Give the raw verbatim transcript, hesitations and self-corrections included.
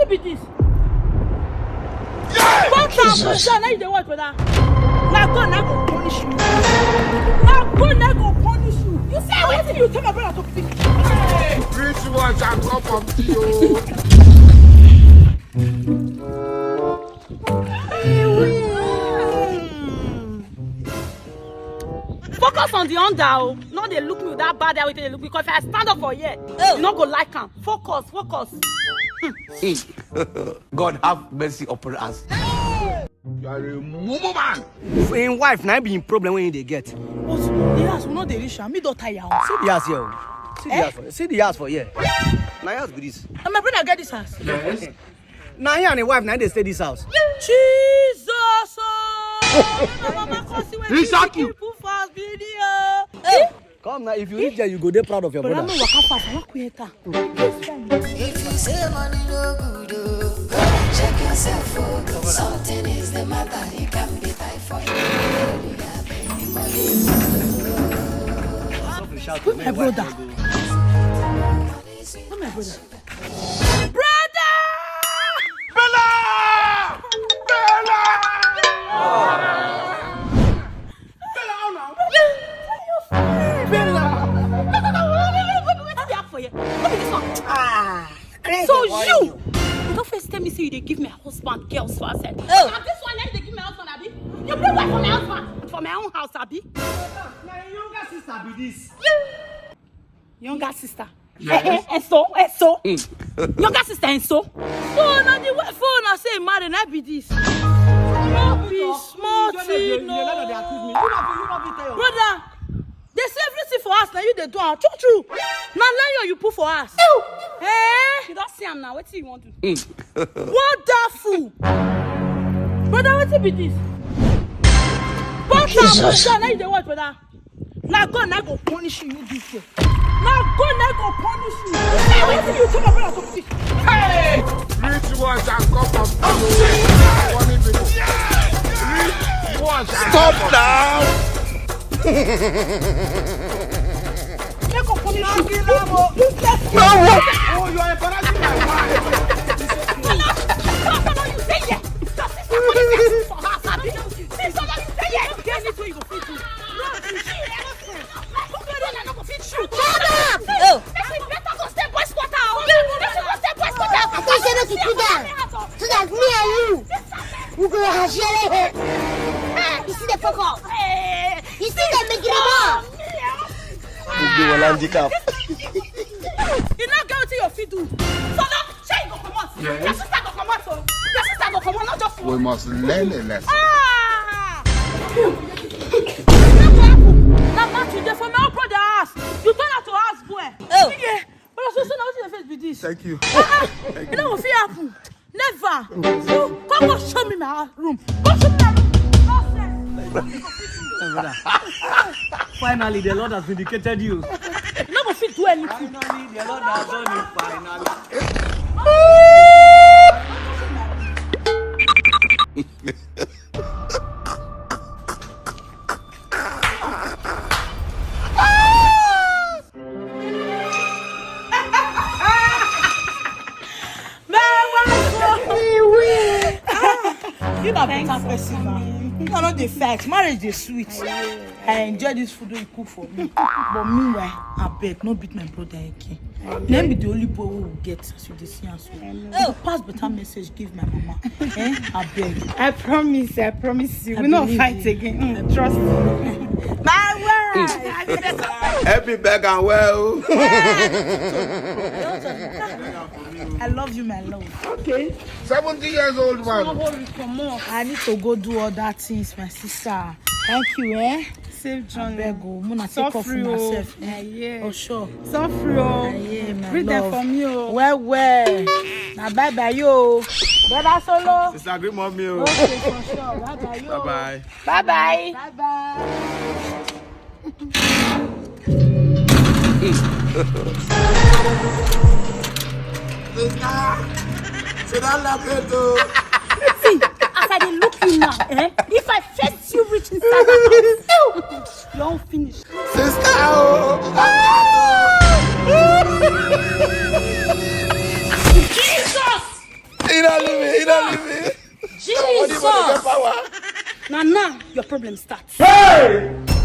Be this. What Jesus. Now you dey watch, brother? Na God na go punish you. Na God na go punish you. You say wetin you tell my brother to pick? Rich watch and come from T O. Focus on the under o. No dey look me with that bad eye wey you dey look me, because if I stand up for here, you no go like am. Focus, focus. God have mercy upon us. You are a mumu man. Im wife na be im problem wey im dey get. But the house we no dey reach am. Me don tire o. See the house here o. See the house for, see the house for here. Na house be this. And my brother get this house. Yes. Na him and him wife na dey stay this house. Jesus! Oh! My mama come see wetin he shock you. Put for house be the, uh, come now, if you reach there, you go dey proud of your brother. Brother, no waka fast. I wan quiet am. If you say money no good, oh, go and check yourself, oh. Something is the matter. You can be typhoid. Who my brother? Who my brother? Brother! Bella! Bella! Bella, how now? Bella! Wetin dey happen for here? What be this one? Ah, crazy. So you, you don first tell me say you dey give my husband girls for outside. Oh. Na this one na you dey give my husband, abi? You bring wife for my husband, for my own house, abi? Na your younger sister be this. Younger sister. Yes. Eh, eh, eh, so, eh, so. Younger sister, eh, so. So, na the wife, oh, na say marry, na be this. No be small thing, no. Brother, they say everything for us, now you dey do am. True, true. Na lion you put for us. Eh? You don see am now, wetin you wan do? Wonderful. Brother, wetin be this? Jesus. But now you dey watch, brother. Na God na go punish you, you this year. Na God na go punish you. Say wetin you tell my brother to do. Hey! Rich ones and come from funny people. Rich ones and stop now. Make go punish you. Useless. No, what? Oh, you are embarrassing my wife. Follow you, say yes. Your sister for her, abi? Sister, you say yes. Get anything you go fit do. No, she Shut up! Oh. Person better go stay boys quarter. Person go stay boys quarter. I thought you said not to put down. So that me and you, we go share it. You see the fuck up. You see the making up. You go handicap. You not go to your feet, do. So now, shey you go comot. Yes. Your sister go comot o. Your sister go comot, not just we must learn a lesson. Ah! Wetin happen? Na match you dey for my own brother house. You turn out to house boy. Oh. Yeah. But so, so now wetin your face be this? Thank you. Ah, ah. Thank you. E no go fit happen. Never. You come go show me my room. Go show me my room. Nonsense. My brother. Finally, the Lord has vindicated you. You no go fit do anything. Finally, the Lord has done it. Finally. My wife, oh. Ah, you na better person, man. You no dey fight. Marriage dey sweet. I enjoy this food wey you cook for me. But meanwhile, abeg, no beat my brother again. Na him be the only boy wey we get as you dey see am so. We go pass better message give my mama. Eh? Abeg. I promise, I promise you. We no fight again. Mm, trust me. My wife. Happy beg and well. I love you, my love. Okay. Seventy years old man. No hurry, comot. I need to go do other things, my sister. Thank you, eh? Safe journey. Abeg o, muna take off myself. Eh, yeah. Oh, sure. Suffer o. Eh, yeah, my love. Read them for me o. Well, well. Na bye bye yo. Brother Solo. Sister, greet mommy o. Okay, for sure. Bye bye yo. Bye bye. Bye bye. Bye bye. Sister, say that love you too. See, as I dey look you now, eh? If I first you reach inside that house, ew, you don finish. Sister, oh. Ah! Jesus! Power. Now now your problem starts. Hey!